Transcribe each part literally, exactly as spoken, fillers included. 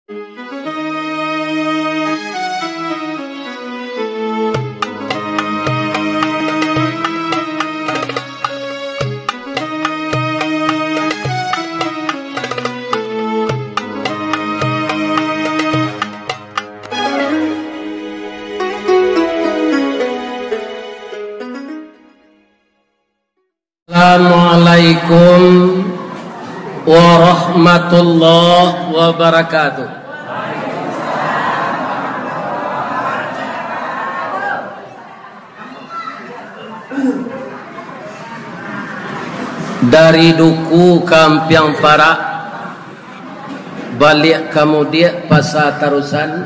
Assalamualaikum warahmatullahi wabarakatuh. Dari Duku ka Ampiang Parak, baliak ka Mudiak Pasa Tarusan,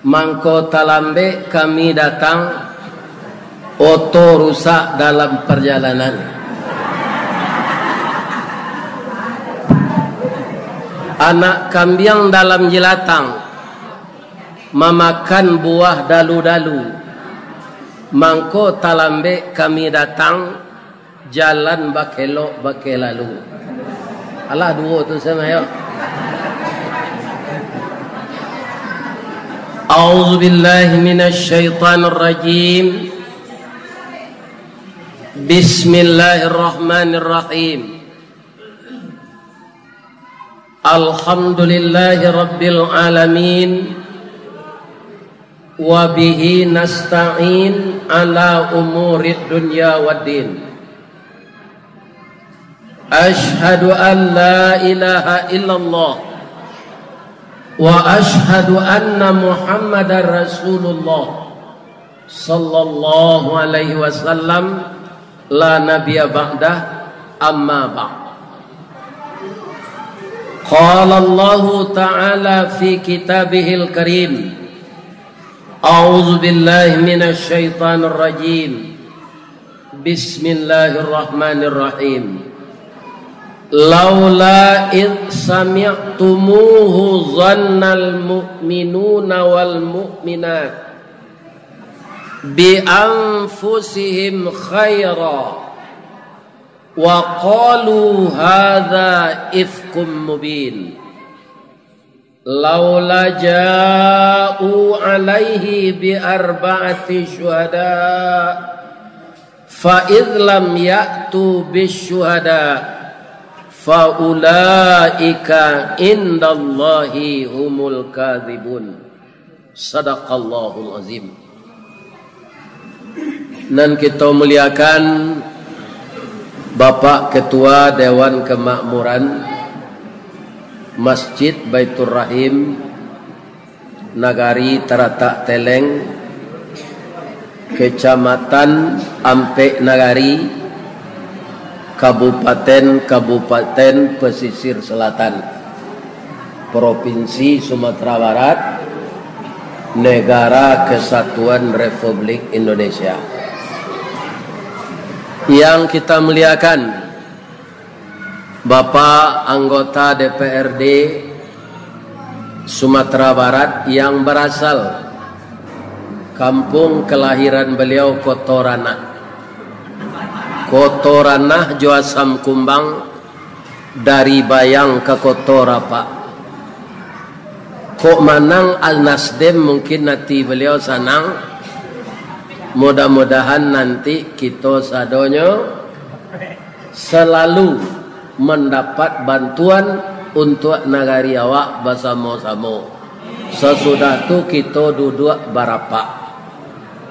mangko talambek kami datang, oto rusak dalam parjalanan. Anak kambiang dalam jilatang, mamakan buah dalu-dalu, mangko talambek kami datang, jalan bakelok bakelalu. Alah duo tu samo yo. A'udzubillahi minasyaitonirrajim. Bismillahirrahmanirrahim. Alhamdulillahi rabbil alamin. Wa bihi nasta'in ala umurid dunya waddin. Asyhadu an la ilaha illallah wa asyhadu anna Muhammadar Rasulullah sallallahu alaihi wasallam, la nabiyya ba'dah, amma ba'd. Qala Allahu ta'ala fi kitabihil karim, a'udzubillahi minasyaitonirrajim. Bismillahirrahmanirrahim. Laula id sami'tumuhu zannal mu'minuna wal mu'minat bi anfusihim khaira wa qalu hadza ifkum mubin. Laula ja'u alaihi bi arba'ati syuhada, fa idh lam ya'tu bis syuhada, fa ulaika indallahi humul kadzibun. Sadaqallahul azim. Nan kito muliakan Bapak Ketua Dewan Kemakmuran Masjid Baiturrahim, Nagari Taratak Teleng, Kecamatan Ampek Nagari, Kabupaten-Kabupaten Pesisir Selatan, Provinsi Sumatera Barat, Negara Kesatuan Republik Indonesia. Yang kita muliakan, Bapak anggota D P R D Sumatera Barat yang berasal kampung kelahiran beliau, Koto Ranah. Koto Ranah jo Asam Kumbang, dari Bayang ka Koto Rapak. Kok manang Nasdem, mungkin ati beliau sanang. Mudah-mudahan nanti kito sadonyo salalu mandapat bantuan untuak nagari awak basamo-samo. Sasudah tu kito duduak barapak.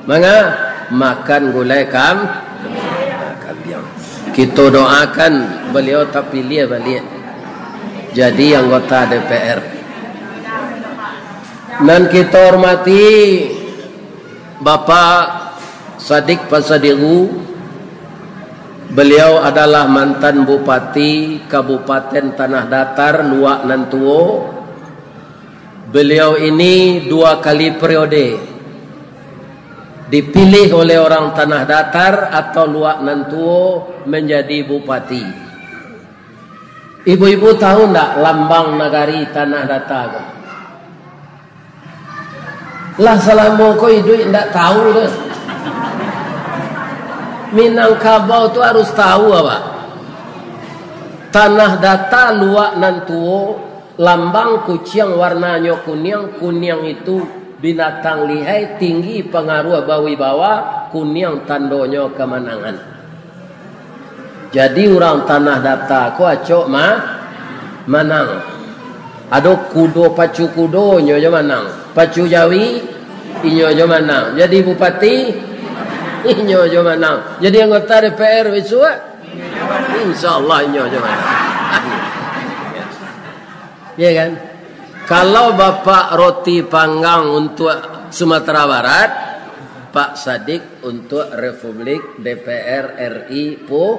Manga? Makan gulai kam-, kambiang. Kito doakan beliau tapiliah baliak jadi anggota D P R. Nan kito hormati Bapak Sadik Pasadiru, beliau adalah mantan Bupati Kabupaten Tanah Datar, Luak Nan Tuo. Beliau ini dua kali periode dipilih oleh orang Tanah Datar atau Luak Nan Tuo menjadi bupati. Ibu-ibu tahu ndak lambang nagari Tanah Datar tu? Lah salamo ko iduik ndak tahu tu. Minangkabau tu harus tahu, apa? Tanah Datar, Luak Nan Tuo, Lambang kuciang warnanyo kuniang, kuniang itu binatang lihai, tinggi, pangaruah, bawibawa, kuniang tandonyo kamanangan. Jadi urang Tanah Data ko acok ma-, manang. Ado kudo, pacu kudo, inyo jo manang. Pacu jawi, inyo jo manang. Jadi bupati, inyo jo manang. Jadi anggota D P R bisuak, insya Allah inyo jo manang. Ya kan? Kalau Bapak roti panggang untuk Sumatera Barat, Pak Sadik untuk Republik D P R R I pu-,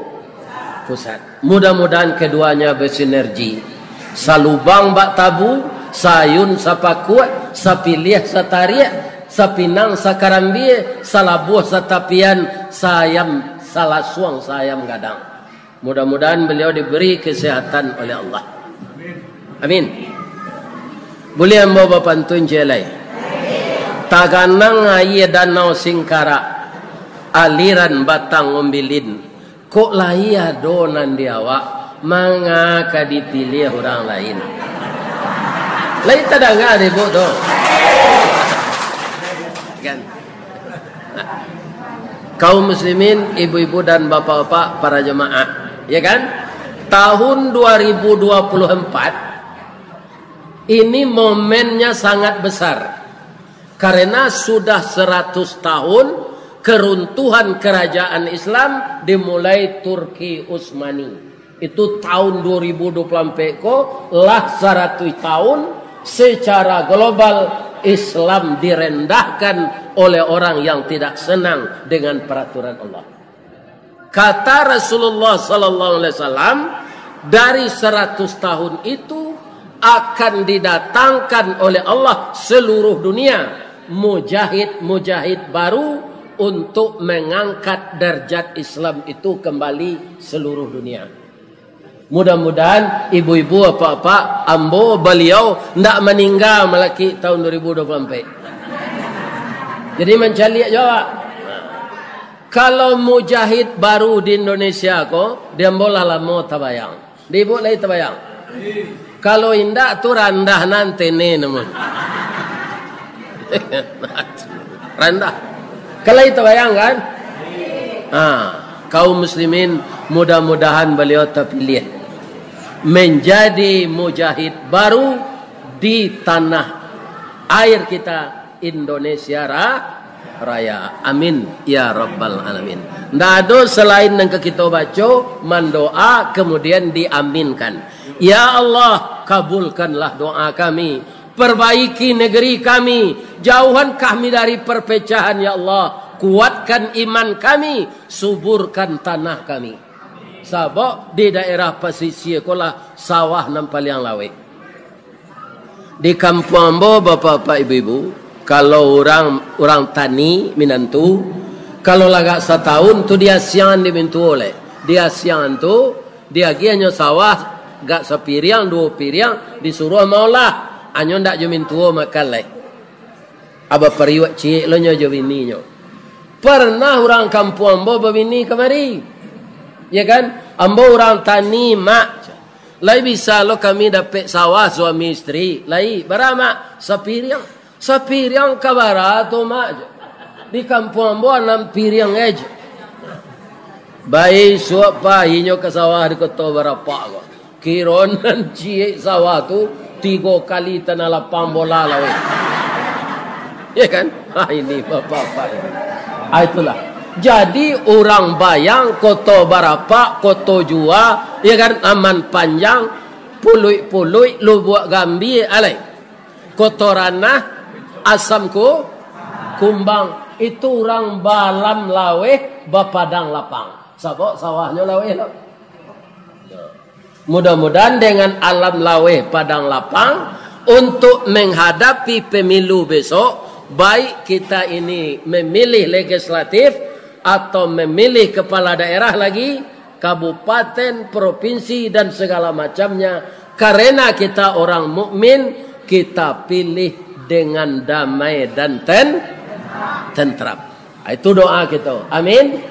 pusat. Mudah-mudahan keduanya bersinergi. Salubang bak tabu, saayun sapakuak, sapiliah satariak, sapinang sakarambia, salabuah satapian, saayam salasuang, saayam gadang. Mudah-mudahan beliau diberi kesehatan oleh Allah. Amin. Buliah ambo bapantun ciek lai? Taganang aia Danau Singkarak, aliran Batang Umbilin. Kok lai ado nan di awak, manga ka dipiliah urang lain? Lai tadanga dek Ibuk tu? Kan? Kaum muslimin, ibu-ibu dan bapak-bapak, para jemaah, ya kan? Tahun dua ribu dua puluh empat ini momennya sangat besar, karena sudah seratus tahun keruntuhan kerajaan Islam dimulai Turki Utsmani. Itu tahun dua ribu dua puluh ampek ko, lah saratus tahun secara global Islam direndahkan oleh orang yang tidak senang dengan peraturan Allah. Kata Rasulullah sallallahu alaihi wasallam, dari seratus tahun itu akan didatangkan oleh Allah seluruh dunia mujahid-mujahid baru untuk mengangkat derajat Islam itu kembali seluruh dunia. Mudah-mudahan ibu-ibu, apak-apak, ambo, baliau ndak maningga malakik tahun dua ribu dua puluh ampek. Jadi mancaliak jo awak. Kalau mujahid baru di Indonesia ko, di ambo lah lamo tabayang. Di Ibuk lai tabayang? Kalau indak tu randah nan tene namun. Randah. Kalau itu bayangkan, ha, kaum muslimin, mudah-mudahan beliau terpilih menjadi mujahid baru di tanah air kita, Indonesia Ra-, Raya. Amin ya rabbal alamin. Ndak ado selain nan ka kito baco, mandoa, kemudian diaminkan. Ya Allah, kabulkanlah doa kami. Perbaiki negeri kami. Jauhan kami dari perpecahan, ya Allah. Kuatkan iman kami. Suburkan tanah kami. Sabab di daerah pasisia ko lah sawah nan paliang laweh. Di kampuang ambo, bapak-bapak, ibu-ibu, kalau urang, urang tani minantu, kalau lah agak satahun tu diasiangan dek mintuo lai. Diasiangan tu, diagiahnyo sawah, agak sapiriang, duo piriang, disuruah maolah. Anyo ndak jo mintuo makan lai. Aba pariuak ciek lo nyo jo bininyo. Pernah urang kampuang ambo babini kamari. Ya kan? Ambo urang tani, Mak. Lai bisa lo kami dapek sawah suami istri? Lai, bara, Mak? Sapiriang. Sapiriang ka bara tu, Mak? Di kampuang ambo anam piriang aja. Baisuak painyo ka sawah di Koto Barapak ko. Kiro nan ciek sawah tu, tigo kali tanah lapang bola lah, weh. Ya kan? Ah, ini bapak-bapak ini. Ah, itulah. Jadi, urang Bayang, Koto Barapak, Koto Jua, ya kan, Aman Panjang, Puluik-Puluik, Lubuak Gambia, alai. Koto Ranah, Asam Ku-, Kumbang. Itu urang baalam laweh, bapadang lapang. Sabab sawahnyo laweh lo. Mudah-mudahan dengan alam laweh padang lapang, untuk menghadapi pemilu besok, baik kita ini memilih legislatif atau memilih kepala daerah lagi, kabupaten, provinsi, dan segala macamnya, karena kita orang mukmin, kita pilih dengan damai dan ten-, tentram. Ah, itu doa kito. Amin.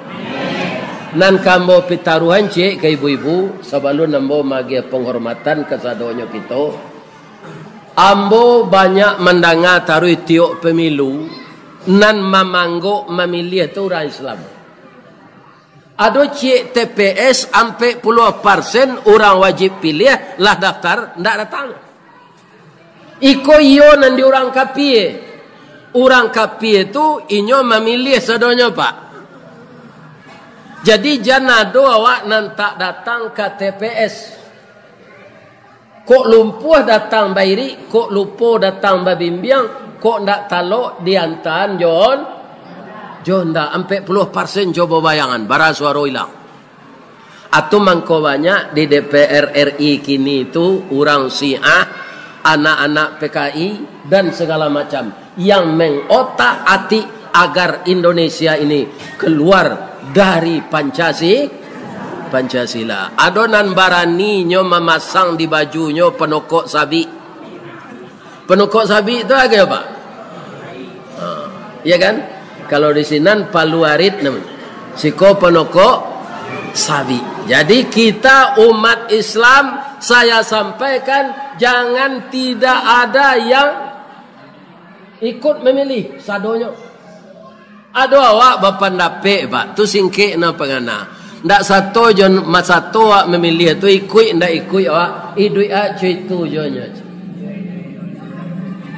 Nan ka ambo pitaruahan ciek ka ibu-ibu, sabalun ambo maagiah panghormatan kasadonyo kito. Ambo banyak mandanga taruih tiok pemilu, nan mamanggok mamiliah tu urang Islam. Ado ciek T P S ampek puluah persen urang wajib piliah lah daftar, ndak datang. Iko iyo nan di urang kapie. Urang kapie tu inyo mamiliah sadonyo, Pak. Jadi, jan ado awak nan tak datang ka T P S. Kok lumpuah datang bairik, kok lupo datang babimbiang, kok ndak talok diantaan jon, jo ndak ampek puluah persen, cobo bayangan, bara suaro ilang. Atu mangko banyak di D P R R I kini tu urang Syiah, anak-anak P K I, dan segala macam yang mengotak-atik agar Indonesia ini keluar dari Pancasi-, Pancasila. Ado nan baraninyo mamasang di bajunyo panokok sabik. Panokok sabik tu agai, Pak? Ha, iya kan? Kalau di sinan palu arit namonyo. Siko panokok sabik. Jadi kita umat Islam, saya sampaikan, jangan tidak ada yang ikut memilih sadonyo. Ado awak bapandapek, Pak, tu singkek na pangana. Ndak sato jo masato awak mamiliah tu, ikuik ndak ikuik awak, iduik awak co itu jo nyo.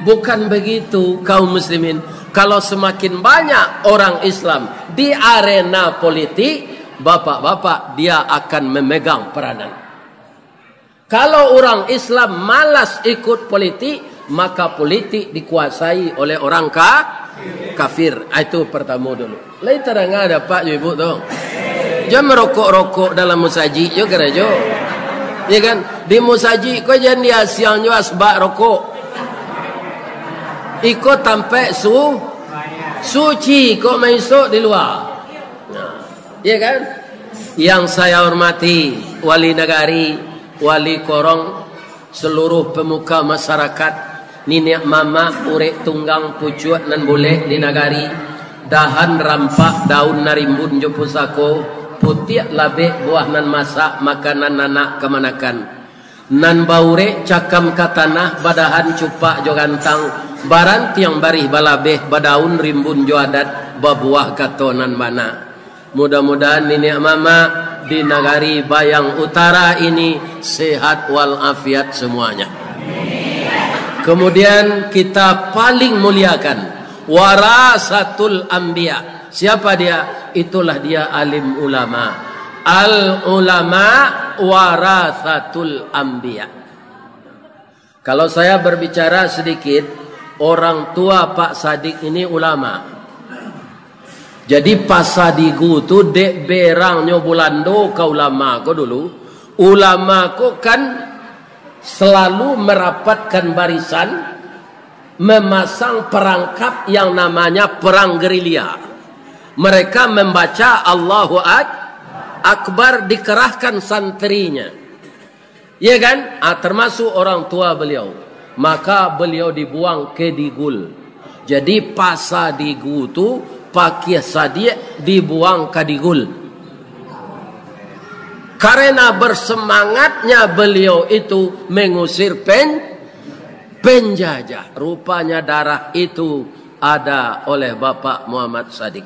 Bukan begitu, kaum muslimin. Kalau semakin banyak orang Islam di arena politik, bapak-bapak, dia akan memegang peranan. Kalau urang Islam malas ikut politik, maka politik dikuasai oleh orang ka-, kafir. Ah, itu partamo dulu. Lai tadanga dek apak jo ibu tu? Jan marokok-rokok dalam musajik jo karajo. Ya kan? Di musajik ko jan diasiang jo asbak rokok. Iko tampek su-, suci, kok maisok di lua. Nah, ya kan? Yang saya hormati, wali nagari, wali korong, seluruh pemuka masyarakat, niniak mamak, urek tunggang pucuak nan bulek di nagari, dahan rampak daun narimbun jo pusako, putiak labek buah nan masak, makanan anak kamanakan. Nan baurek cakam ka tanah, badahan cupak jo gantang, barantiang barih balabeh, badaun rimbun jo adat, babuah kato nan bana. Mudah-mudahan niniak mamak di nagari Bayang Utara ini sehat walafiat semuanya. Kemudian kita paling muliakan warasatul anbiya. Siapa dia? Itulah dia alim ulama. Al ulama warasatul anbiya. Kalau saya berbicara sedikit, orang tua Pak Sadik ini ulama. Jadi Pasadigu tu dek berangnyo Bulando ka ulama ko dulu. Ulama ko kan selalu merapatkan barisan, memasang perangkap yang namanya perang gerilya. Mereka membaca Allahu Ak-, Akbar, dikerahkan santrinya. Ya kan? Ah, termasuk orang tua beliau. Maka beliau dibuang ke Digul. Jadi Pasadigu tu, Pakiah Sadik dibuang ka Digul. Karena bersemangatnya beliau itu mengusir pen-, penjajah. Rupanya darah itu ada oleh Bapak Muhammad Sadik.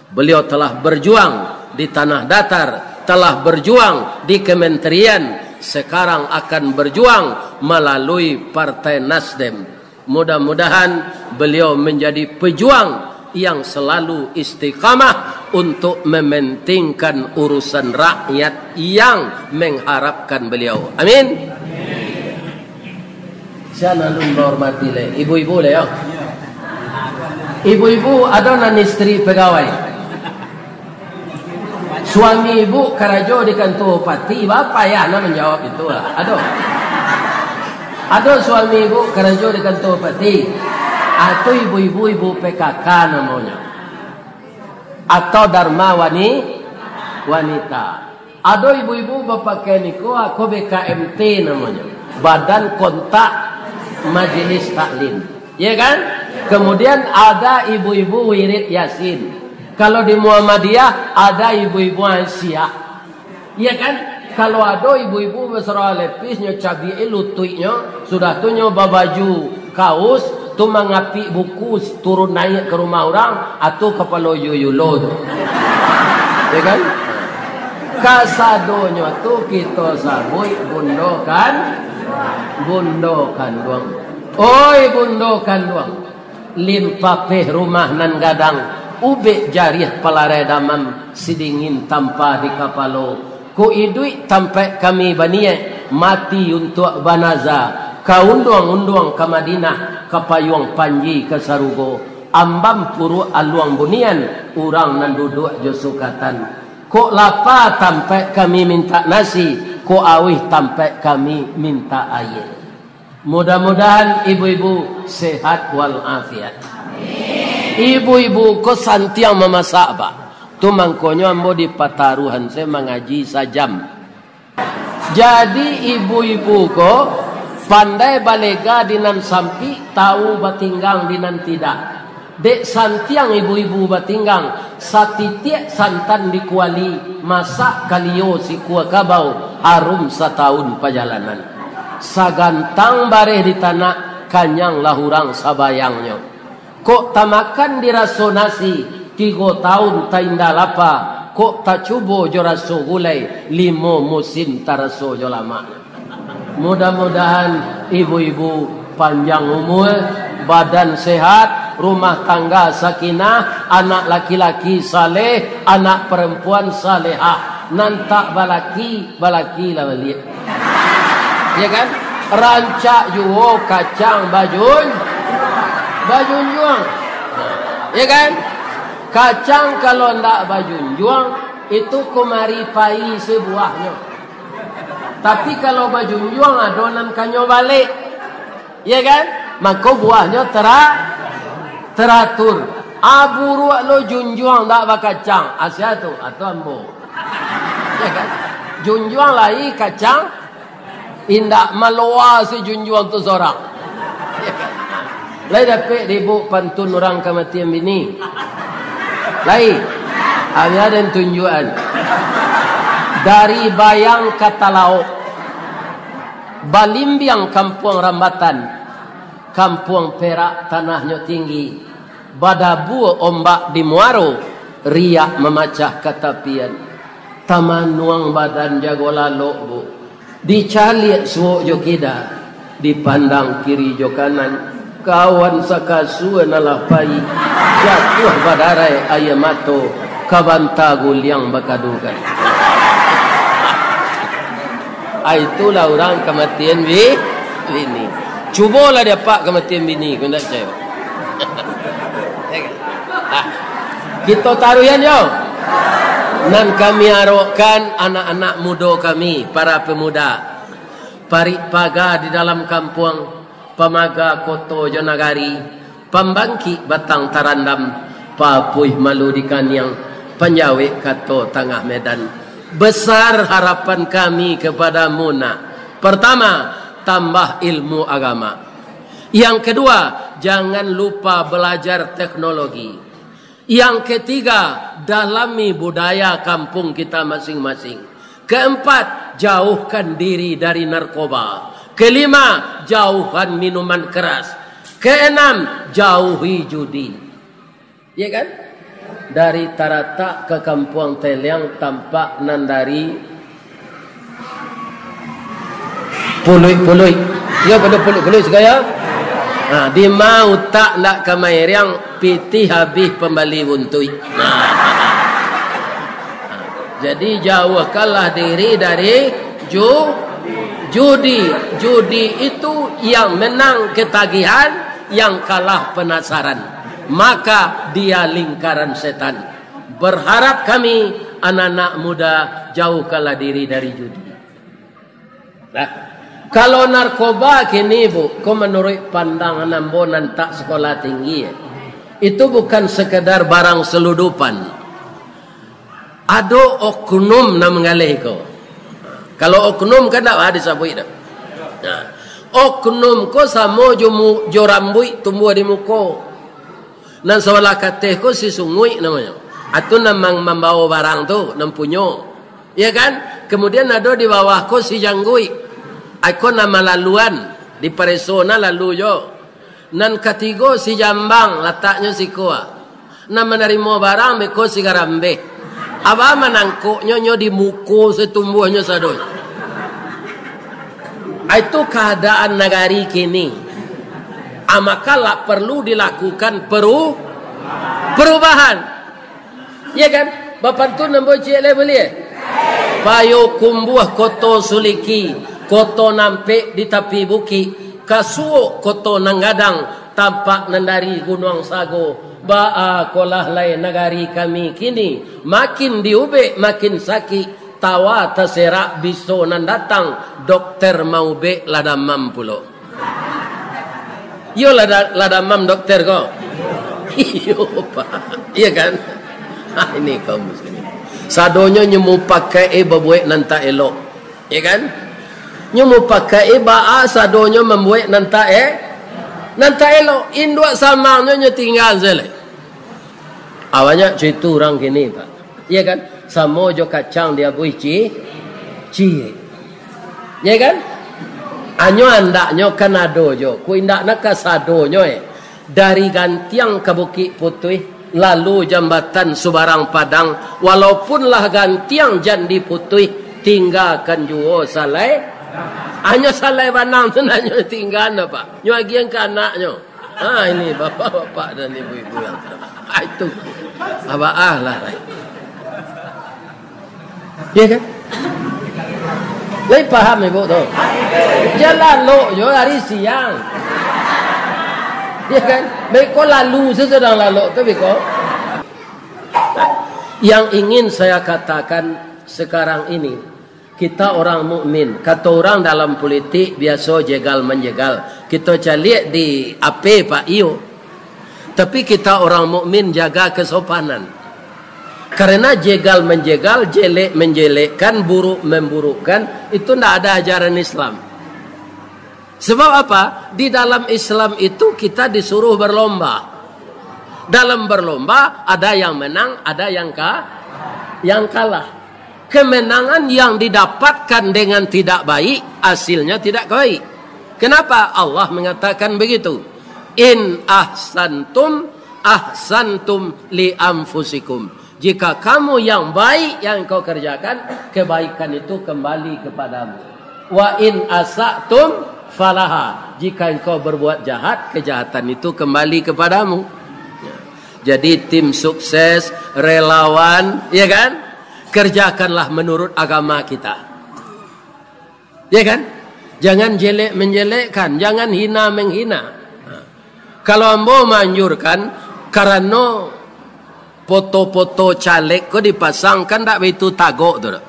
Beliau telah berjuang di Tanah Datar, telah berjuang di kementerian, sekarang akan berjuang melalui Partai Nasdem. Mudah-mudahan beliau menjadi pejuang yang selalu istiqamah untuk mementingkan urusan rakyat yang mengharapkan beliau. Amin. Sia nan alun bahormati lai, ibu-ibu lai, yo. Ibu-ibu, ado nan istri pegawai? Suami ibu karajo di kantua bupati, baa payah nak manjawab itu lah. Ado. Ado suami ibu karajo di kantua bupati. Atau ibu-ibu, ibu P K K namonyo. Atau Dharma Wani-, Wanita. Ado ibu-ibu bapakaian iko, ako B K M T namonyo. Badan Kontak Majelis Taklim. Ya kan? Kemudian ada ibu-ibu wirid Yasin. Kalau di Muhammadiyah, ada ibu-ibu Aisyah. Ya kan? Kalau ado ibu-ibu basarah lepis, nyo cabiak lutuiknyo, sudah tu nyo babaju kaus, tu mangapik buku turun naiak ka rumah urang, atu kapalo yulo tu. Ya kan? Kasadonyo tu kito sabuik bundo kan, bundo kanduang. Oi bundo kanduang, limpapeh rumah nan gadang, ubek jariah palarai damam, sidingin tampa di kapalo. Kok iduik tampaik kami baniaik, mati untuak banaza, ka unduang-unduang ka Madinah, ka payuang panji ka sarugo, ambam puruak aluang bunian, urang nan duduak jo sukatan. Kok lapa tampaik kami mintak nasi, kok auih tampaik kami mintak aia. Mudah-mudahan ibu-ibu sehat walafiat. Ibu-ibu ko santiang mamasak, Pak. Tu mangkonyo ambo di Pataruhan se mangaji sajam. Jadi ibu-ibu ko pandai balega di nan sampik, tahu batinggang di nan tidak. Dek santiang ibu-ibu batinggang, satitiak santan di kuali, masak kalio sikua kabau, harum satahun pajalanan. Sagantang bareh di tanak, kanyanglah urang sabayangnyo. Kok tamakan di raso nasi, tigo tahun tainda lapa, kok tacubo jo raso gulai, limo musim taraso jo lamaknyo. Mudah-mudahan ibu-ibu panjang umur, badan sehat, rumah tangga sakinah, anak laki-laki saleh, anak perempuan salehah. Nan tak balaki, balakilah baliak. Ya kan? Rancak juo kacang bajun-, bajunjuang. Ya kan? Kacang kalau ndak bajunjuang, itu kumari pai sebuahnyo. Tapi kalau bajunjuang, ado nan kanyo balek. Ya kan? Mako buahnyo tera-, teratur. Ah, buruak lo junjuang ndak bakacang. Asia tu, atau ambo. Ya kan? Junjuang lai kacang, indak maloa si junjuang tu sorang. Lai dapek di ibuk pantun urang kamatian bini? Lai. Hanya den tunjuakan. Dari Bayang ka Talaok, balimbiang kampuang Rambatan, kampuang Perak tanahnyo tinggi, badabua ombak di muaro, riak mamacah ka tapian. Tamanuang badan jago lalok, Bu. Dicaliak suok jo kida, dipandang kiri jo kanan, kawan sakasua nan lah pai, jatuah badarai aia mato, ka banta guliang bakadukan. Ah, itulah urang kamatian bi-, bini. Cubolah di apak kamatian bini, kau ndak picayo. Ah, kito taruihan yo. Nan kami arokkan anak-anak mudo kami, para pemuda, parik paga di dalam kampuang, pamaga koto jo nagari, pambangkik batang tarandam, papuih malu di kaniang, panjawek kato tangah medan. Besar harapan kami kepadamu, Nak. Pertama, tambah ilmu agama. Yang kedua, jangan lupa belajar teknologi. Yang ketiga, dalami budaya kampung kita masing-masing. Keempat, jauhkan diri dari narkoba. Kelima, jauhkan minuman keras. Keenam, jauhi judi. Ya kan? Dari Taratak ke Kampuang Teliang tampak nan dari Puluik-puluik. Yo, pado puluik-puluik sagaya. Ha, di ma utak ndak ka mairiang, pitih habih pambali buntuik. Ha. Jadi, jauhkanlah diri dari ju-, judi. Judi itu yang menang ketagihan, yang kalah penasaran. Maka, dia lingkaran setan. Berharap kami, anak-anak muda, jauhkanlah diri dari judi. Nah, kalau narkoba kini, Bu, ko manuruik pandangan ambo nan tak sekolah tinggi, ya, itu bukan sekedar barang seludupan. Ado oknum nan manggaleh ko. Kalau oknum kan ndak baa disabuik doh. Nah, oknum ko samo jo mu-, jo rambuik tumbuah di muko. Nan sabalah kateh ko si sunguik namonyo. Atu nan mang-, mambawo barang tu, nan punyo. Ya kan? Kemudian ado di bawah ko si jangguik. Ai ko nan malaluan, dipareso nan lalu jo. Nan katigo si jambang, lataknyo siko. Nan manarimo barang beko si garambeh. Abah manangkoknyo nyo di muko satumbuahnyo sadonyo. Ai tu kaadaan nagari kini. Ah, maka lah perlu dilakukan peru-, perubahan. Iya kan? Bapantun ambo ciek lai buliah? Payokumbuah Koto Suliki, koto nampek di tapi bukik, kasuok koto nan gadang, tampak nan dari Gunuang Sago. Baa kolah lai nagari kami kini, makin diubek makin sakik, tawa taserak biso nan datang, dokter maubek lah damam pulo. Iyo lah da-, lah damam dokter ko. Iyo, Pak. Iya kan? Ah, ini kaum muslimin. Sadonyo nyo mupakaik babuek nan tak elok. Iya kan? Nyo mupakaik baa sadonyo mambuek nan tak e-, nan tak elok. Induak samangnyo nyo tingga se lai. Ah, banyak carito urang kini, Pak. Iya kan? Samo jo kacang diabuih ci-, ciek. Iya kan? Anyo andaknyo kan ado jo. Ku indak nak kasadonyo, eh. Dari Gantiang ka Bukik Putuih, lalu jambatan Subarang Padang, walaupun lah gantiang jan diputuih, tinggakan juo salai. Anyo salai banang tu nan nyo tinggaan, Pak. Nyo agian ka anaknyo. Ah, ini bapak-bapak dan ibu-ibu yang terhormat. Ah, itu. Abah ah lah. Ya kan? Lai paham ibu tu? Jan lalok jo hari siang. Ya kan? Beko lalu sesedang lalok tu beko. Yang ingin saya katakan sekarang ini, kita orang mukmin, kato urang dalam politik biaso jegal-menjegal. Kito caliak di A P, Pak, iyo. Tapi kita orang mukmin jaga kesopanan. Karena jegal-menjegal, jelek-menjelekkan, buruk-memburukkan, itu ndak ada ajaran Islam. Sebab apa? Di dalam Islam itu kita disuruh berlomba. Dalam berlomba, ada yang menang, ada yang ka-, yang kalah. Kemenangan yang didapatkan dengan tidak baik, hasilnya tidak baik. Kenapa? Allah mengatakan begitu. "In ahsantum, ahsantum li anfusikum." Jika kamu yang baik yang engkau kerjakan, kebaikan itu kembali kepadamu. "Wa in asa'tum falaha." Jika engkau berbuat jahat, kejahatan itu kembali kepadamu. Jadi, tim sukses, relawan, ya kan? Kerjakanlah menurut agama kita. Ya kan? Jangan jelek menjelekkan, jangan hina menghina. Kalau ambo manganjurkan, karano foto-foto caleg ko dipasang, kan ndak baitu tagak tu doh.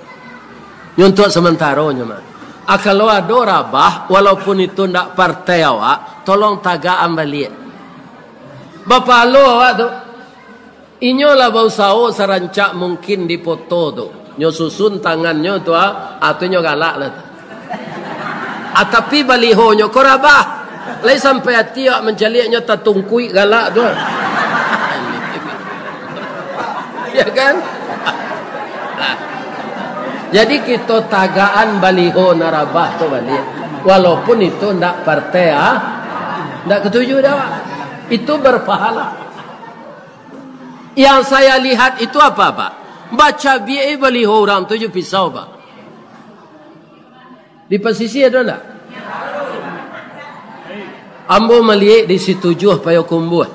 Nyo untuak sementaro nyo mah. Ah, kalau ado rabah, walaupun itu ndak partai awak, tolong tagakan baliak. Bapahalo awak tu. Inyo lah bausaho sarancak mungkin di foto tu. Nyo susun tangannyo tu, ah, ah, tu nyo galak lah tu. Ah, tapi balihonyo ko rabah. Lai sampai ati awak mancaliak nyo tatungkuik galak tu. Ya kan? Jadi kito tagakan baliho nan rabah tu baliak. Walaupun itu ndak partai, ah, ndak katuju dek awak. Itu berpahala. Yang saya lihat itu apa, Pak? Bacabiak baliho urang tu jo pisau, Pak. Di pasisia ado ndak? Ambo maliek di Situjuah Payokumbuah.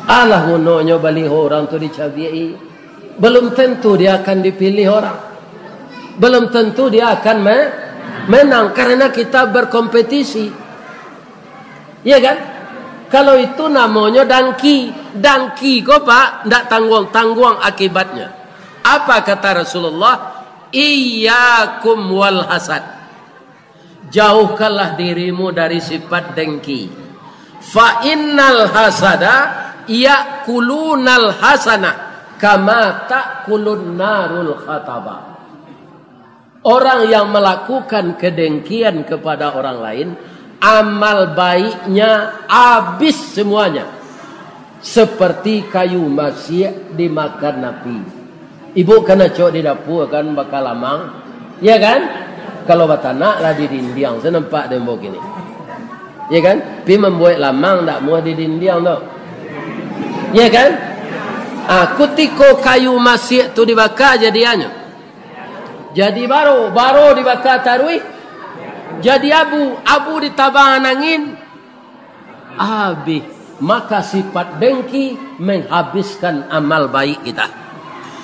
Alah gunonyo baliho urang tu dicabiak. Belum tentu dia akan dipilih orang. Belum tentu dia akan me-, menang karena kita berkompetisi. Iya kan? Kalau itu namonyo dangki. Dangki ko, Pak, ndak tangguang-tangguang akibatnya. Apa kata Rasulullah? "Iyyakum wal hasad." Jauhkanlah dirimu dari sifat dengki. "Fa innal hasada ya'kulunal hasanah kama ta'kulun narul khataba." Orang yang melakukan kedengkian kepada orang lain, amal baiknya habis semuanya, seperti kayu masak dimakan api. Ibu kan acok di dapua kan, baka lamang, ya kan? Kalau batanak lah di dindiang, sa nampak dek ambo kini, ya kan? Pi mambuek lamang ndak muah di dindiang tu, ya kan? Ah, kutiko kayu masiak tu dibaka, jadi anyo, jadi baro, baro dibaka taruih, jadi abu, abu ditabang angin, habis. Maka sifat dengki menghabiskan amal baik kita.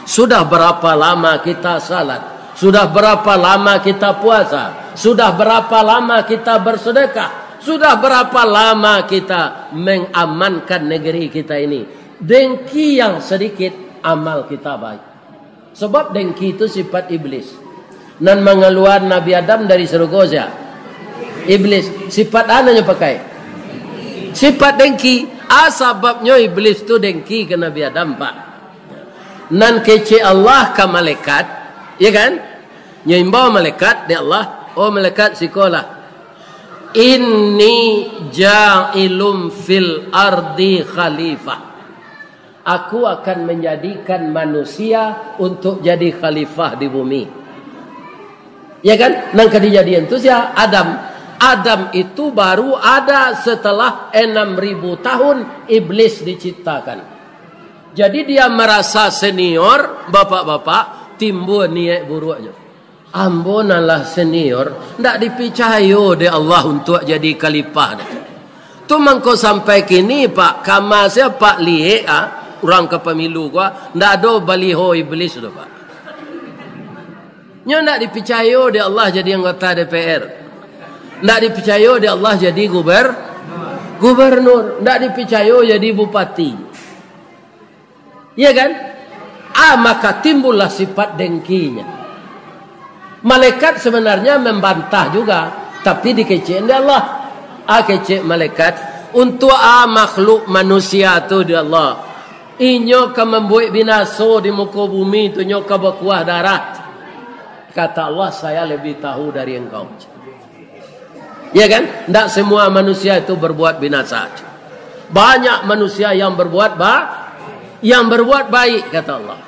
Sudah berapa lama kita salat? Sudah berapa lama kita puasa? Sudah berapa lama kita bersedekah? Sudah berapa lama kita mengamankan negeri kita ini? Dengki yang sedikit, amal kita baik. Sebab dengki itu sifat iblis. Nan mangaluan Nabi Adam dari sarugo sia? Iblis. Sifat a nan nyo pakai? Sifat dengki. A sababnyo iblis tu dengki ka Nabi Adam, Pak. Nan kecek Allah ka malaikat, ya kan? Nyo imbau malaikat dek Allah, "Oh malaikat, sikolah. Inni ja'ilum fil ardi khalifah." Aku akan menjadikan manusia untuk jadi khalifah di bumi. Ya kan? Nan ka dijadian tu sia? Adam. Adam itu baru ada setelah enam ribu tahun iblis diciptakan. Jadi dia merasa senior, bapak-bapak, timbul niat buruaknyo. Ambo nan lah senior, ndak dipicayo dek Allah untuak jadi khalifah dek. Tu mangko sampai kini, Pak, kama sia Pak Liek, ah, urang ka pamilu ko, ah, ndak ado baliho iblis tu, Pak. Nyo ndak dipicayo dek Allah jadi anggota D P R. Ndak dipicayo dek Allah jadi guber-, gubernur, ndak dipicayo jadi bupati. Iya kan? Ah, maka timbullah sifat dengkinya. Malaikat sebenarnya membantah juga, tapi dikecek dek Allah. Ah, kecek malaikat, untuak a makhluk manusia tu dek Allah. Inyo ka mambuek binaso di muko bumi tu, inyo ka bakuah darah. Kata Allah, "Saya lebih tahu dari engkau." Ya kan? Ndak semua manusia itu berbuat binasa. Banyak manusia yang berbuat ba-, yang berbuat baik, kata Allah.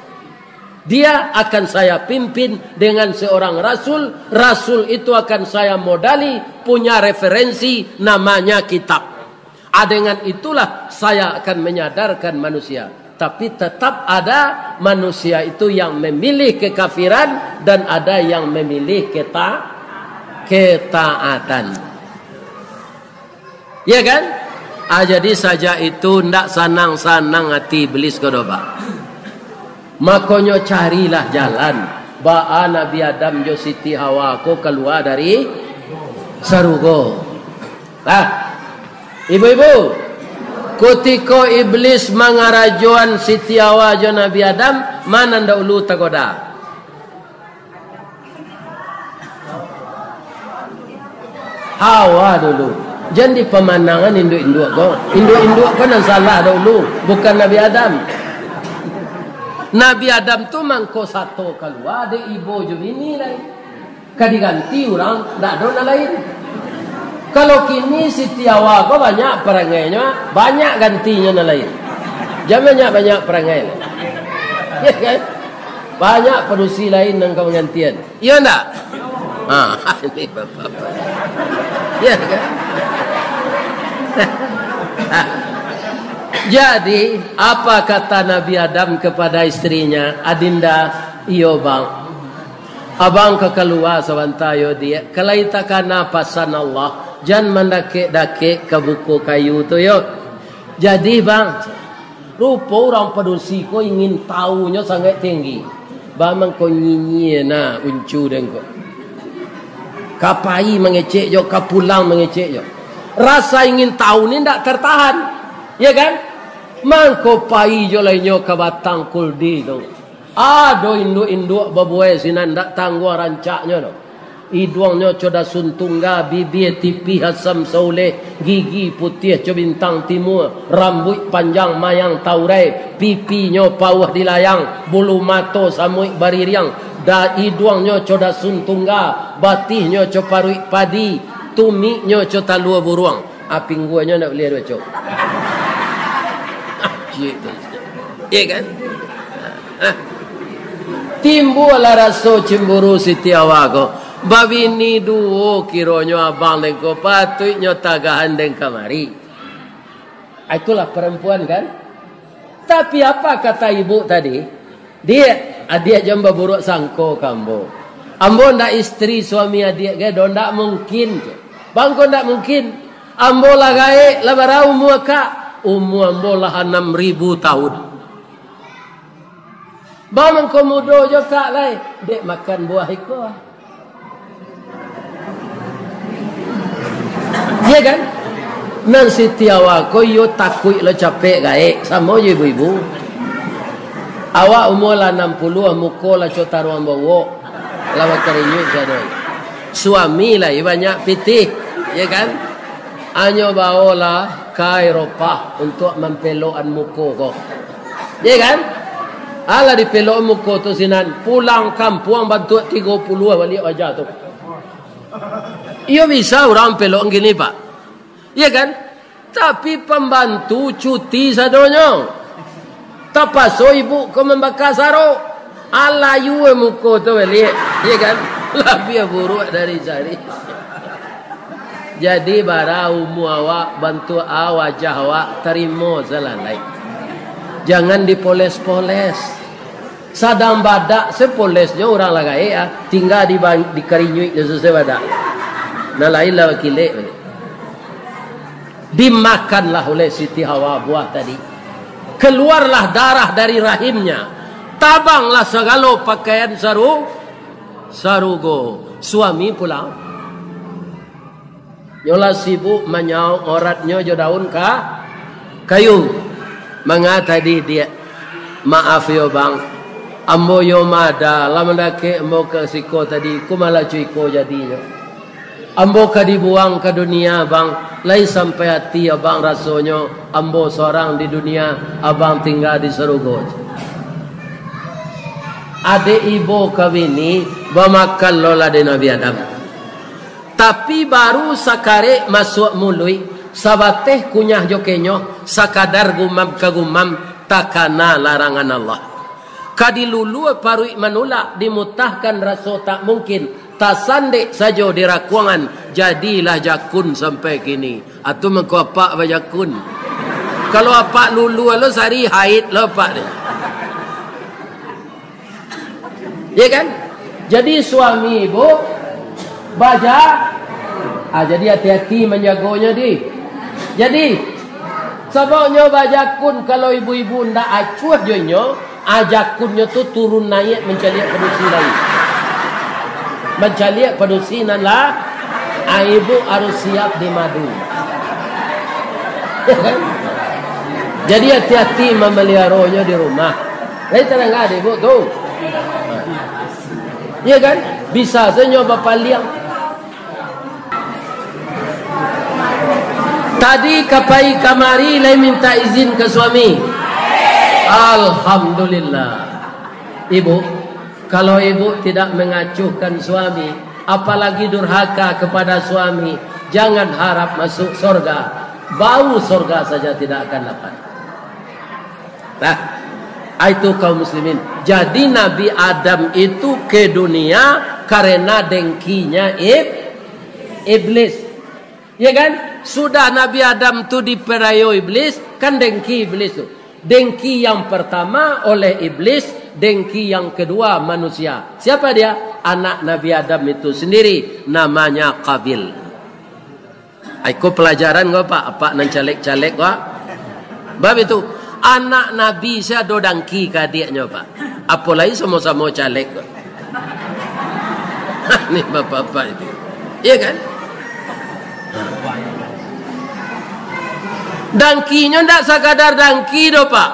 Dia akan saya pimpin dengan seorang rasul. Rasul itu akan saya modali, punya referensi, namanya kitab. Ah, dengan itulah saya akan menyadarkan manusia. Tapi tetap ada manusia itu yang memilih kekafiran dan ada yang memilih keta-, ketaatan. Ya kan? Ah, jadi sajak itu ndak sanang-sanang ati iblis ko doh, Pak. Makonyo carilah jalan, baa Nabi Adam jo Siti Hawa ko kalua dari sarugo. Ah, ibu-ibu, kutiko iblis mangarajoan Siti Hawa jo Nabi Adam, ma nan daulu tagoda? Hawa dulu. Jan dipamanangan induak-induak ko. Induak-induak ko nan salah dulu, bukan Nabi Adam. Nabi Adam tu mangko sato kalua dek ibo jo bini lai. Ka diganti urang, ndak ado nan lain. Kalau kini Siti Hawa ko banyak parangainyo, banyak gantinyo nan lain. Jan banyak-banyak parangai. Ya kan? Banyak padusi lain nan ka manggantian. Iyo ndak? Ha, ini bapak-bapak. Ya kan? Jadi, apa kata Nabi Adam kepada istrinya, "Adinda, iyo bang. Abang ka kalua sabanta yo, Diak. Ka lai takana pasan Allah, jan mandakek-dakek ka buko kayu tu yo." Jadi, bang, rupo urang padusi ko ingin tahunyo sangaik tinggi. Bamang ko nyinyia na uncu den ko. Ka pai mangecek jo, ka pulang mangecek jo. Rasa ingin tahu ni ndak tertahan. Ya kan? Mangko pai jo lai nyo ka batang kuldi tu. Ado induak-induak babuai sinan, ndak tangguang rancaknyo tu. Iduangnyo co dasun tungga, bibia tipih asam sauleh, gigi putiah co bintang timua, rambuik panjang mayang taurai, pipinyo pauah dilayang, bulu mato samuik baririang, da-, iduangnyo co dasun tungga, batihnyo co paruik padi, tumiknyo co talua buruang. Ah, pingguangnyo ndak buliah dibaco. Cik tu. Ya kan? Ah. Timbualah raso cemburu Siti Hawa ko. Babini duo kironyo abang den ko, patuiknyo tagahan den kamari. Itulah perempuan kan. Tapi apa kata ibu tadi? "Diak, adiak jan baburuak sangko ka ambo. Ambo ndak istri suami adiak ge doh, ndak mungkin." Bang ko ndak mungkin. Ambo lah gaek, lah bara umua kak. Umua ambo lah anam ribu tahun. Bang mangko mudo jo kak lai, dek makan buah iko. Iya kan? Nan Siti Hawa ko iyo takuik lo capek gaek, samo jo ibu-ibu. Awak umua lah anam puluah, muko lah co taruang bawok, lah bakarinyuik sadonyo. Suami lai banyak pitih, iya kan? Anyo baolah ka Eropah untuak mampelokan muko ko. Iya kan? Alah dipelokan muko tu sinan, pulang kampuang bantuak tigo puluah baliak aja tu. Iyo bisa urang pelokan kini, Pak. Iya kan? Tapi pambantu cuti sadonyo. Tapaso ibu ko mambaka sarok. Alah, iyo muko tu baliak. Iya kan? Labiah buruak dari sari. Jadi, bara umua awak, bantuak a wajah awak, tarimo salalai. Jangan dipoles-poles. Sadang badak, sapolesnyo urang lah gaek, ah. Tingga di, dikarinyuik jo susah badak. Nan lain lah bakilek baliak. Dimakanlah oleh Siti Hawa buah tadi. Keluarlah darah dari rahimnya. Tabanglah sagalo pakaian saru-, sarugo. Suami pulang. Nyo lah sibuk manyaok auratnyo jo daun ka-, kayu. Manga tadi, Diak? Maaf yo, Bang. Ambo yo mada, lah mandakek ambo ka siko tadi, ko malah co iko jadinyo. Ambo ka dibuang ka dunia, Bang. Lai sampai ati Abang rasonyo, ambo sorang di dunia, Abang tingga di sarugo. Adek ibo ka bini, bamakan lo lah dek Nabi Adam. Tapi baru sakarek masuak muluik, sabateh kunyah jo kenyoh, sakadar gumam ka gumam, takana larangan Allah. Ka dilulua paruik manulak, dimutahkan raso tak mungkin, tasandek sajo di rakuangan, jadilah jakun sampai kini. Atu mangko apak bajakun. Kalau apak lulua lo sari haid lo apak ni. Ya kan? Jadi suami ibu baja-, ah, jadi hati-hati manjagonyo di. Jadi, sababnyo bajakun, kalau ibu-ibu ndak acuah jo inyo, ah, jakunnyo tu turun naiak mancaliak padusi lain. Mancaliak padusi nan lah, ah, ibu harus siap dimadu. Ya kan? Jadi hati-hati mamaliaronyo di rumah. Lai tadanga dek ibu tu? Iya kan? Bisa sajo bapaliang. Tadi ka pai kamari lai minta izin ka suami. Alhamdulillah. Ibu, kalau ibu tidak mengacuhkan suami, apalagi durhaka kepada suami, jangan harap masuk sorga. Bau sorga saja tidak akan dapat. Nah, itu kaum muslimin. Jadi Nabi Adam itu ke dunia karena dengkinya ib-, iblis. Ya kan? Sudah Nabi Adam tu diperayo iblis, kan dengki iblis tu. Dengki yang pertama oleh iblis, dengki yang kedua manusia. Siapa dia? Anak Nabi Adam itu sendiri, namanya Qabil. Ai, ko pelajaran ko, Pak? Apak nan caleg-caleg ko, ah? Bab itu, anak Nabi se ado dangki ka adiaknyo, Pak. Apo lai samo-samo caleg ko. Ni bapak-bapak itu. Iya kan? Dangkinyo ndak sakadar dangki doh, Pak.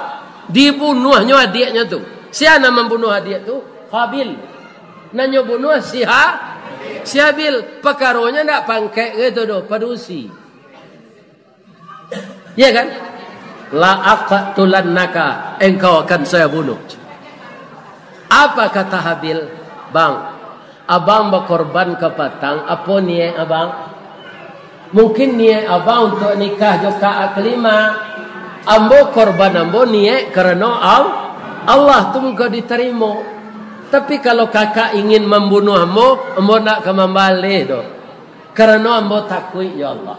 Dibunuahnyo adiaknyo tu. Sia nan mambunuah adiak tu? Qabil. Nan nyo bunuah si Ha-, si Habil. Pakaronyo ndak pangkek gitu doh, padusi. Iya kan? "La aqtulannaka, engkau akan saya bunuh." Apa kata Habil? "Bang, abang bakorban ka patang, apo niaik abang?" Mungkin niaik abang untuak nikah jo Kak Aklimah. Ambo korban ambo niaik karano Al-, Allah tu mangko ditarimo. Tapi kalau kakak ingin mambunuah ambo, ambo ndak ka mambaleh doh. Karano ambo takuik jo Allah.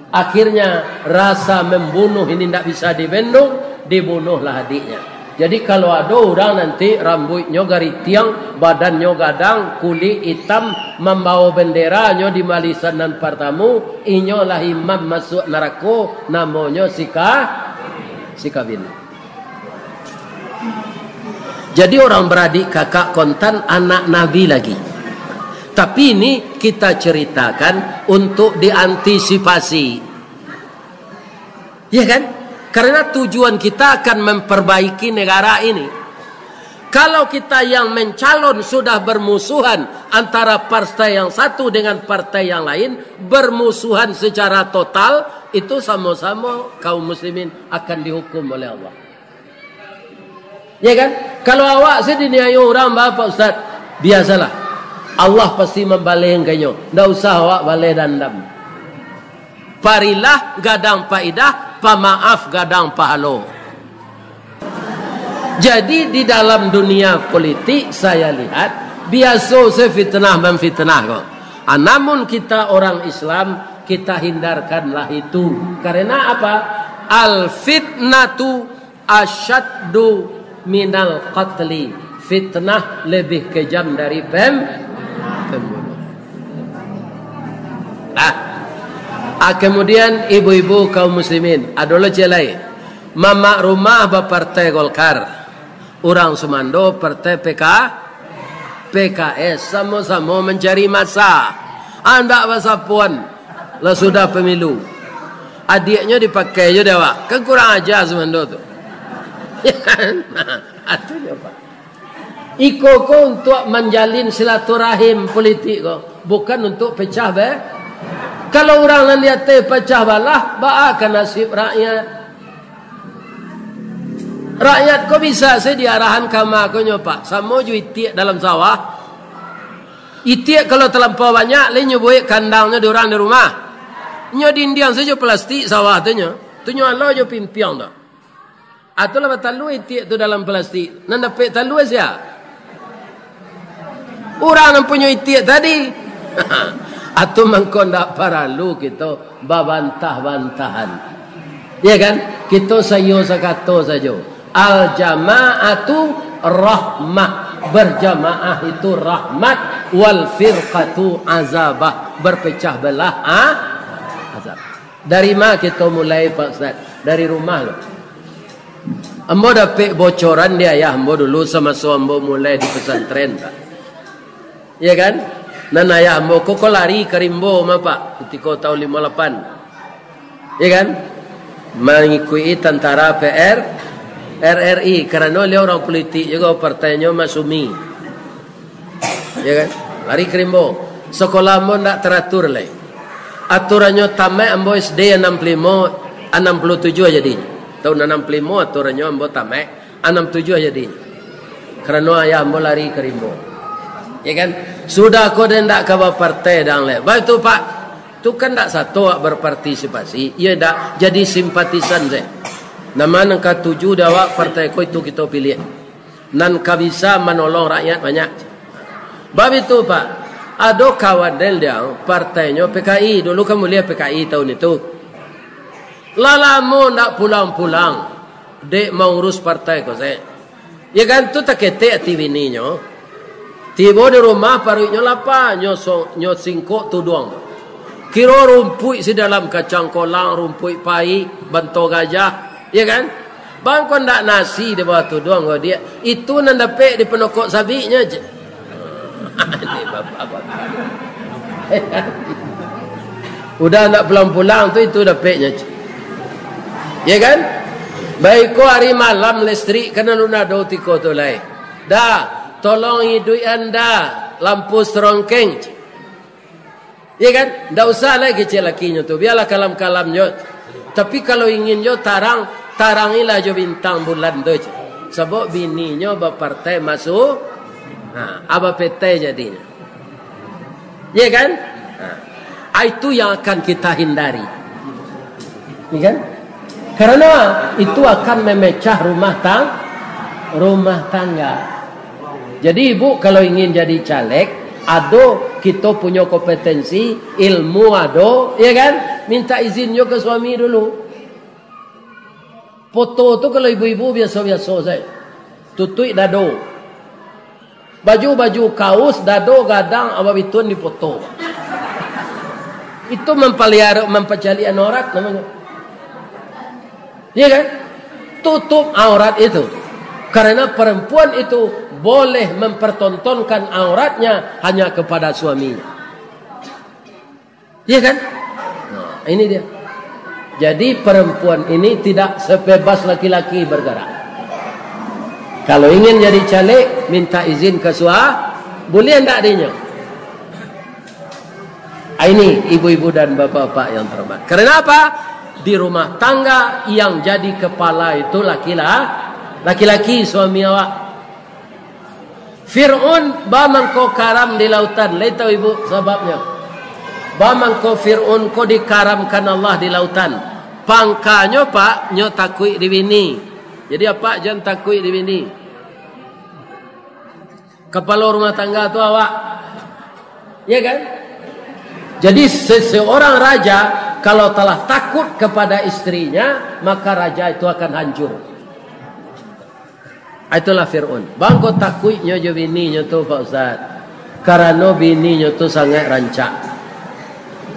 Akhirnya, rasa mambunuah ini ndak bisa dibendung, dibunuahlah adiknya. Jadi, kalau ado urang nanti rambuiknyo garitiang, badannyo gadang, kulik itam, mambawo benderanyo di barisan nan partamo, inyo lah imam masuak narako, namonyo si Ka-, si Kabil. Jadi, orang baradik kakak kontan anak Nabi lagi. Tapi ini kita ceritakan untuk diantisipasi. Ya kan? Karena tujuan kita akan memperbaiki negara ini. Kalau kita yang mencalon sudah bermusuhan antara partai yang satu dengan partai yang lain, bermusuhan secara total, itu sama-sama kaum muslimin akan dihukum oleh Allah. Ya kan? Kalau awak se diniayo urang, ba, Pak Ustaz, biasalah. Allah pasti mambaleh ka inyo. Ndak usah awak baleh dandam. Parilah gadang paidah, pamaaf gadang pahalo. Jadi, di dalam dunia politik, saya lihat, biaso se fitnah-mamfitnah ko. Ah, namun kita orang Islam, kita hindarkanlah itu. Karena apa? Al-fitnatu asyaddu minal qatli. Fitnah lebih kejam dari pem-, pembunuhan. Nah, ah, kemudian ibu-ibu kaum muslimin, ado lo ciek lai. Mamak rumah bapartai Golkar, urang sumando partai P K, P K S, samo-samo mancari masa. Andak basapuan. Lah sudah pemilu, adiaknyo dipakai jo dek awak. Kan kurang aja sumando tu. Ya kan? Nah, atunyo, Pak. Iko ko untuak manjalin silaturahim politik ko, bukan untuak pecah be-, kalau urang nan di ateh pecah balah, baa ka nasib rakyat? Rakyat ko bisa se diarahan kama ko nyo, Pak, samo jo itiak dalam sawah. Itiak kalau talampau banyak, lai nyo buek kandangnyo di urang di rumah. Nyo dindiang sajo plastik sawah tu nyo. Tu nyo alau jo pimpiang tu. Atulah batalua itiak tu dalam plastik. Nan dapek talua sia? Urang nan punyo itiak tadi. Atu mangko ndak paralu kito babantah-bantahan. Ya kan? Kito saiyo sakato sajo. Al-jama'atu rahmah. Berjamaah itu rahmat. Wal firqatu azabah. Berpecah belah, ah, azab. Dari ma kito mulai, Pak Ustaz? Dari rumah lo. Ambo dapek bocoran di ayah ambo dulu samaso ambo mulai di pesantren, Pak. Ya kan? Nan ayah ambo ko, ko lari ka rimbo mah, Pak, kutiko taun limo lapan. Ya kan? Mangikuti tantara P R, R R I, karano baliau urang politik juo, partainyo Masumi. Ya kan? Lari ka rimbo. Sakolah ambo ndak taratur lai. Aturannyo tamaik ambo S D anam puluah limo, anam puluah tujuah jadinyo. Taun anam puluah limo aturannyo ambo tamaik, anam tujuah jadinyo. Karano ayah ambo lari ka rimbo. Ya kan? Sudah ko den ndak ka bapartai dang lai. Baitu, Pak. Tu kan ndak sato awak berpartisipasi. Iyo ndak? Jadi simpatisan sajo. Nama nan katuju dek awak partai ko, itu kito piliah. Nan ka bisa manolong rakyat banyak. Bab itu, Pak, ado kawan den diau, partainyo P K I, dulu kan buliah P K I taun itu. Lah lamo ndak pulang-pulang, dek maurus partai ko se. Ya kan, tu taketek ati bininyo. Tibo di rumah, paruiknyo lapa, nyo so-, nyo singkok tuduang tu. Kiro rumpuik si dalam kacang kolang, rumpuik paik, banto gajah, ya kan? Bang, ko ndak nasi di bawah tuduang ko, diak. Itu nan dapek di panokok sabiknyo je. Ini bapak-bapak. Udah ndak pulang-pulang tu, itu dapeknyo je. Ya kan? Baiko ari malam listrik kan alun ado tiko tu lai. Dah, tolong iduikan dah lampu serongkeng. Ya kan? Ndak usah lai kecek lakinyo tu. Bialah kalam-kalamnyo. Tapi kalau ingin jo tarang, tarangilah jo bintang bulan tu je. Sabab bininyo bapartai masuk, ha, aba petai jadinyo. Ya kan? Ha. Ah, itu yang akan kita hindari. Ya kan? Karena itu akan memecah rumah tang-, rumah tangga. Jadi, ibu kalau ingin jadi caleg, ado kito punyo kompetensi, ilmu ado, ya kan? Minta izin jo ke suami dulu. Poto tu kalau ibu-ibu biaso-biaso sajo. Tutuik dado. Baju-baju kaus, dado gadang, ababituan dipoto. Itu mampaliara, mampacaliak aurat namonyo. Iya kan? Tutup aurat itu. Karena perempuan itu boleh mempertontonkan auratnya hanya kepada suaminya. Iya kan? Nah, ini dia. Jadi perempuan ini tidak sebebas laki-laki bergerak. Kalau ingin jadi caleg, minta izin ke sua-, boleh ndak dinyo? Ah, ini ibu-ibu dan bapak-bapak yang terhormat. Karena apa? Di rumah tangga yang jadi kepala itu laki-la-, laki-laki, suami awak. Fir'aun bamangko karam di lautan. Lai tahu ibu sababnyo? Bamangko Fir'aun ko dikaramkan Allah di lautan. Pangkanyo, Pak, nyo takuik di bini. Jadi, apak jan takuik di bini. Kapalo rumah tangga tu awak. Ya kan? Jadi, seseorang raja kalau telah takut kepada istrinya, maka raja itu akan hancur. Itulah Fir'aun. Bangko takuiknyo jo bininyo tu, Pak Ustaz. Karano bininyo tu sangaik rancak.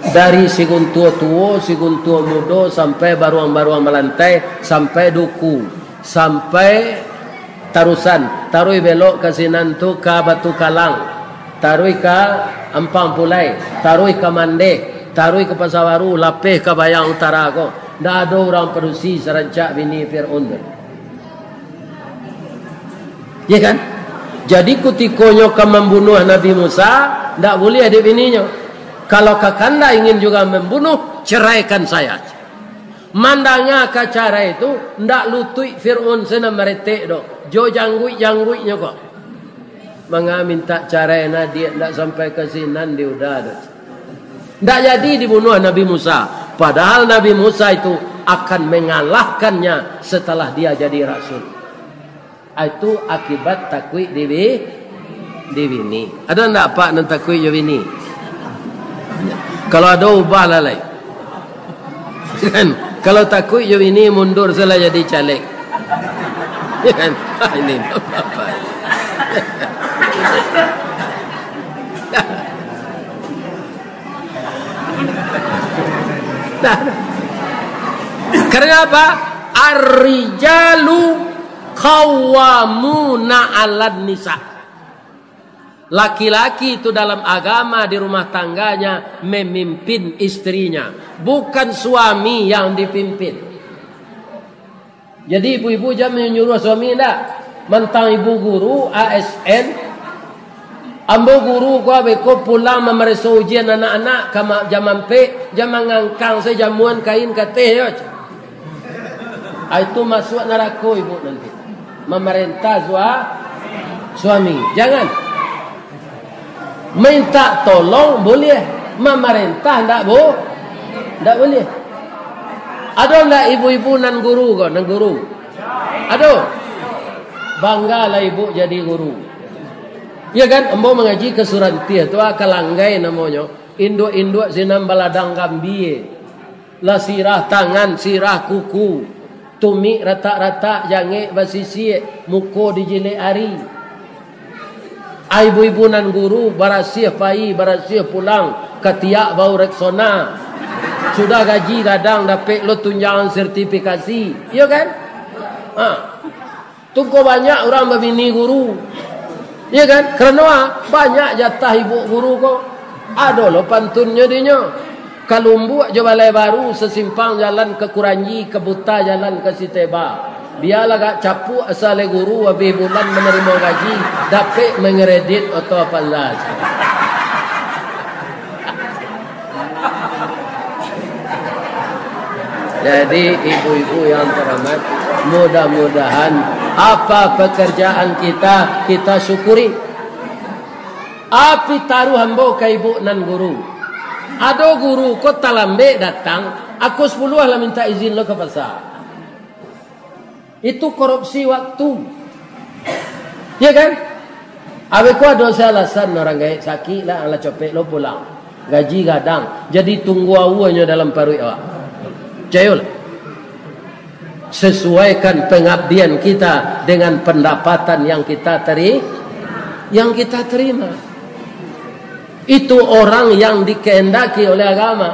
Dari siguntuo tuo, siguntuo mudo, sampai baruang-baruang malantai, sampai duku, sampai tarusan, taruih belok ka sinan tu ka Batu Kalang, taruih ka Ampang Pulai, taruih ka Mandeh, taruih ka Pasa Baru, lapeh ka Bayang Utara ko. Ndak ado urang padusi sarancak bini Fir'aun tu. Ya kan? Jadi, kutikonyo ka mambunuah Nabi Musa, ndak buliah dek bininyo. Kalau kakanda ingin juga membunuh, ceraikan saya. Mandanga ka carai tu, ndak lutuik Fir'aun sinan maretek doh, jo jangguik-jangguiknyo ko. Manga minta carai nadiak ndak sampai ka sinan di uda tu. Ndak jadi dibunuah Nabi Musa. Padahal Nabi Musa itu akan mengalahkannya setelah dia jadi rasul. Itu akibat takuik di bi-, di bini. Ado ndak apak nan takuik jo bini? Kalau ado, ubahlah lai. Kan? Kalau takuik jo bini, mundur salah jadi caleg. Kan? Ah, ini apa? Nah, karena apa? Ar-rijalu qawwamuna 'alan nisa. Laki-laki itu dalam agama di rumah tangganya memimpin istrinya, bukan suami yang dipimpin. Jadi ibu-ibu jan manyuruah suami ndak. Mantang ibu guru A S N, ambo guru ko abeko pulang mamareso ujian anak-anak ka ma-, jam ampek, jan mangangkang sajo jamuan kain ka ateh yo. Ah, itu masuak narako ibu nanti. Mamarentah sua-, suami. Jangan. Minta tolong buliah, mamarentah ndak bu-, ndak buliah. Ado ndak ibu-ibu nan guru ko, nan guru? Ado. Banggalah ibu jadi guru. Ya kan, ambo mangaji ka Surantiah tu, ah, Kalanggai namonyo. Induak-induak sinan baladang gambie. Lah sirah tangan, sirah kuku, tumik ratak-ratak, jangek basisiak, muko dijilek ari. Ai ibu-ibu nan guru, barasiah pai, barasiah pulang, katiak bau Rexona. Sudah gaji gadang, dapek lo tunjangan sertifikasi. Iyo kan? Ha. Tu ko banyak urang babini guru. Iya kan? Karano, ah, banyak jatah ibu guru ko. Ado lo pantunnyo dinyo. Kalumbuak jo Balai Baru, sasimpang jalan ka Kuranji, kabuta jalan ka Siteba. Bialah agak capuak asa lai guru, abih bulan manarimo gaji, dapek mangredit oto Avanza. Jadi, ibu-ibu yang terhormat, mudah-mudahan apa pekerjaan kita, kita syukuri. Api taruh ambo ka ibu nan guru. Ado guru ko talambek datang, ako sapuluah lah minta izin lo ka pasa. Itu korupsi waktu. Ya kan? Abih ko ado se alasan urang gaek sakik lah, alah capek lo pulang. Gaji gadang, jadi tunggu awuanyo dalam paruik awak. Cayolah. Sesuaikan pengabdian kita dengan pendapatan yang kita teri-, yang kita terima. Itu orang yang dikehendaki oleh agama.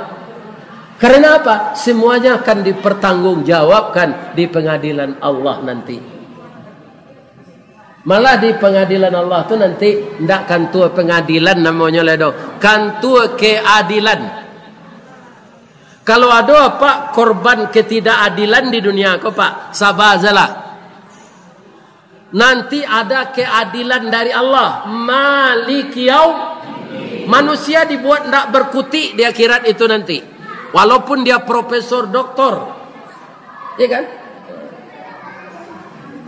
Karena apa? Semuanya akan dipertanggungjawabkan di pengadilan Allah nanti. Malah di pengadilan Allah tu nanti ndak kantua pengadilan namonyo lai doh, kantua keadilan. Kalau ado, Pak, korban ketidakadilan di dunia ko, Pak, saba sajolah. Nanti ada keadilan dari Allah. Maliki yaum. Manusia dibuat ndak berkutik di akhirat itu nanti. Walaupun dia profesor, doktor. Ya kan?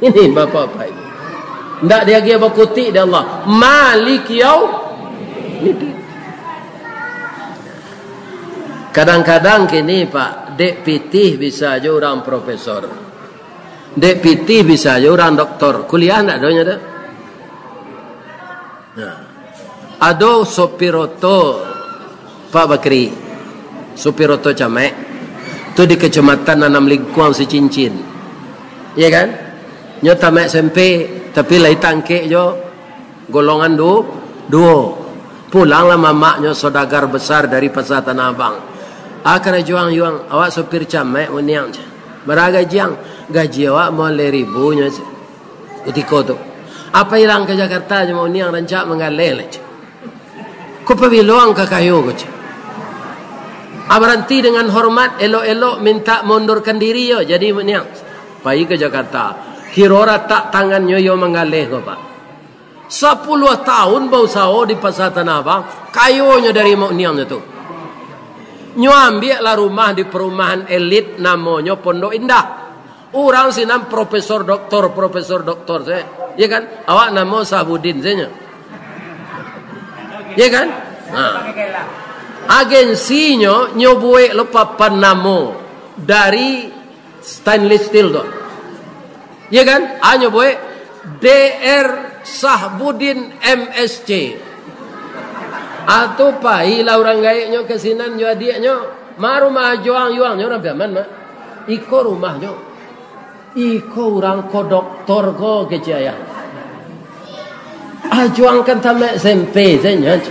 Ini bapak-bapak ini. Ndak diagiah bakutik dek Allah. Malik yau-, Kadang-kadang kini, Pak, dek pitih bisa jo urang profesor. Dek pitih bisa jo urang doktor. Kuliah ndak ado nyo tu? Nah, ado sopir oto, Pak Bakri, sopir oto Camaik, tu di Kecamatan Anam Lingkuang Sicincin. Iya kan? Nyo tamaik S M P, tapi lai tangkek jo golongan du-, duo. Pulanglah mamaknyo saudagar besar dari Pasar Tanah Abang. "Ah, karajo ang, Yuang, awak sopir Camaik, muniang," ceh. "Bara gaji ang?" "Gaji awak limo baleh ribu nyo," ceh. Kutiko tu, "Apo ilang ka Jakarta jo mak muniang, rancak manggaleh lai," ceh. "Ko pabilo ang ka kayo ko," ceh. "Ah, baranti dengan hormat, elok-elok minta mengundurkan diri yo, jadi mak muniang." Pai ka Jakarta. Kiro ratak tangannyo iyo manggaleh ko, Pak. Sapuluah tahun bausaho di Pasar Tanah Abang, kayonyo dari mak muniangnyo tu. Nyo ambiaklah rumah di perumahan elit namonyo Pondok Indah. Urang sinan profesor doktor, profesor doktor sajo. Ya kan? Awak namo Sahbudin sajo. Ya kan? Nah. Agensinyo, nyo buek lo papan namo dari stainless steel tu. Ya kan? Nyo buek D R Sahbudin M S C. Atu pailah urang gaeknyo ka sinan jo adiaknyo. "Ma rumah Ajo ang, Yuang?" "Nyo urang Piaman, Mak." "Iko rumahnyo." "Iko urang ko doktor ko," kecek ayah. "Ajo ang kan tamaik S M P sajo."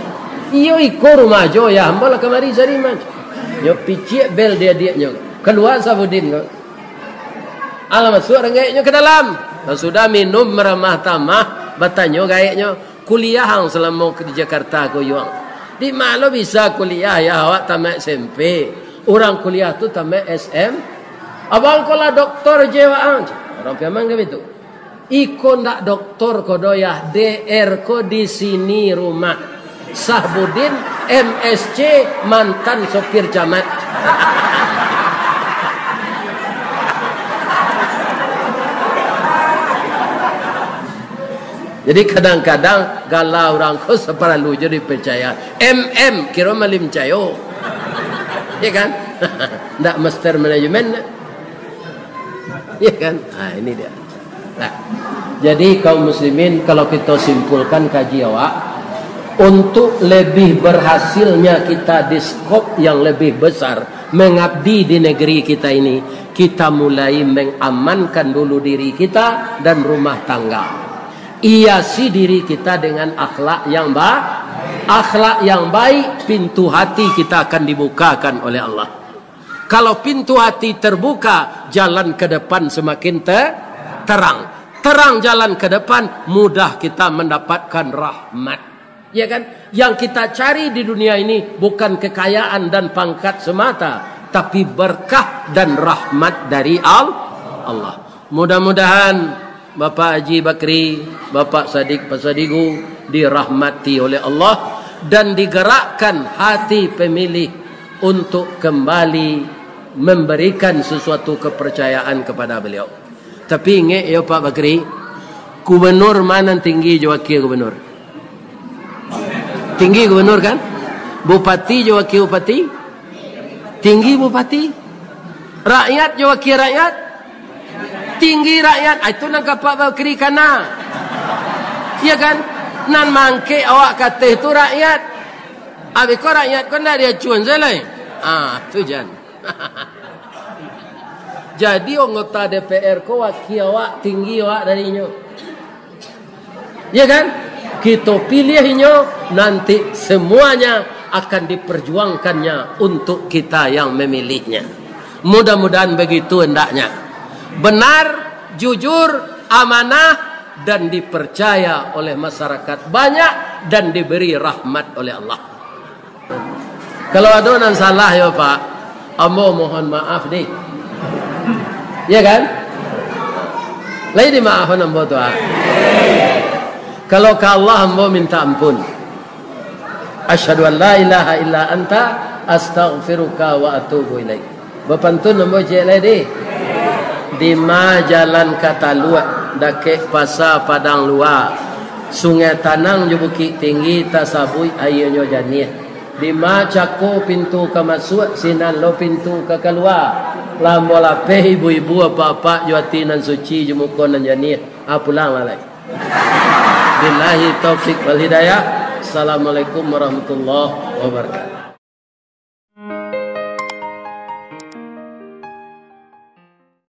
"Iyo, iko rumah Ajo, Yah. Ambo lah kamari sari mah." Nyo piciak bel di adiaknyo. Kalua Sahbudin ko. Alah masuak urang gaeknyo ka dalam. Lah sudah minum ramah tamah, batanyo gaeknyo, "Kuliah ang salamo di Jakarta ko, Yuang?" "Di ma lo bisa kuliah, Yah, awak tamaik S M P. Urang kuliah tu tamaik S M." "Abang ko lah doktor je, Wak ang." Urang Piaman kan baitu. "Iko ndak doktor ko doh, Yah, D R ko di sini rumah. Sahbudin, M S C, mantan sopir Camaik." Jadi kadang-kadang gala urang ko saparalu jo dipercaya. M M, kiro malim cayo. Ya kan? Ndak master manajemen. Ya kan? Nah, ini dia. Nah, jadi kaum muslimin, kalau kita simpulkan kaji awak, untuk lebih berhasilnya kita di skop yang lebih besar, mengabdi di negeri kita ini, kita mulai mengamankan dulu diri kita dan rumah tangga. Hiasi diri kita dengan akhlak yang ba-, akhlak yang baik, pintu hati kita akan dibukakan oleh Allah. Kalau pintu hati terbuka, jalan ke depan semakin te-, terang. Terang jalan ke depan, mudah kita mendapatkan rahmat. Ya kan? Yang kita cari di dunia ini bukan kekayaan dan pangkat semata, tapi berkah dan rahmat dari Al-, Allah. Mudah-mudahan Bapak Haji Bakri, Bapak Sadik Pasadigu dirahmati oleh Allah dan digerakkan hati pemilih untuk kembali memberikan sesuatu kepercayaan kepada beliau. Tapi ingek yo, Pak Bakri, gubernur ma nan tinggi jo wakil gubernur? Tinggi gubernur kan? Bupati jo wakil bupati? Tinggi bupati. Rakyat jo wakil rakyat? Tinggi rakyat. Ah, itu nan ka Pak Bakri kana. Iya kan? Nan mangkek awak kateh tu rakyat. Abih ko rakyat ko ndak diacuan sajo lai. Ah, tu jan. Jadi anggota D P R ko wakil awak, tinggi awak dari inyo. Ya kan? Kito pilih inyo, nanti semuanya akan diperjuangkannya untuk kita yang memilihnya. Mudah-mudahan begitu hendaknya. Benar, jujur, amanah, dan dipercaya oleh masyarakat banyak dan diberi rahmat oleh Allah. Kalau ado nan salah yo, Pak, ambo mohon maaf deh. Ya kan? Lai dimaafkan ambo tu, ah. Kalau ka Allah ambo minta ampun. Asyhadu an la ilaha illa anta, astaghfiruka wa atubu ilaik. Bapantun ambo ciek lai deh. Dima jalan ka Taluak, dakek Pasa Padang Lua, Sungai Tanang jo Bukik Tinggi, tasabuik aianyo janiah. Dima cako pintu ka masuak, sinan lo pintu ka kalua. Lah ambo lapeh ibu-ibu, apak-apak, jo ati nan suci, jo muko nan janiah. Ah, pulanglah lai. Billahi taufik wal hidayah. Assalamualaikum warahmatullahi wabarakatuh.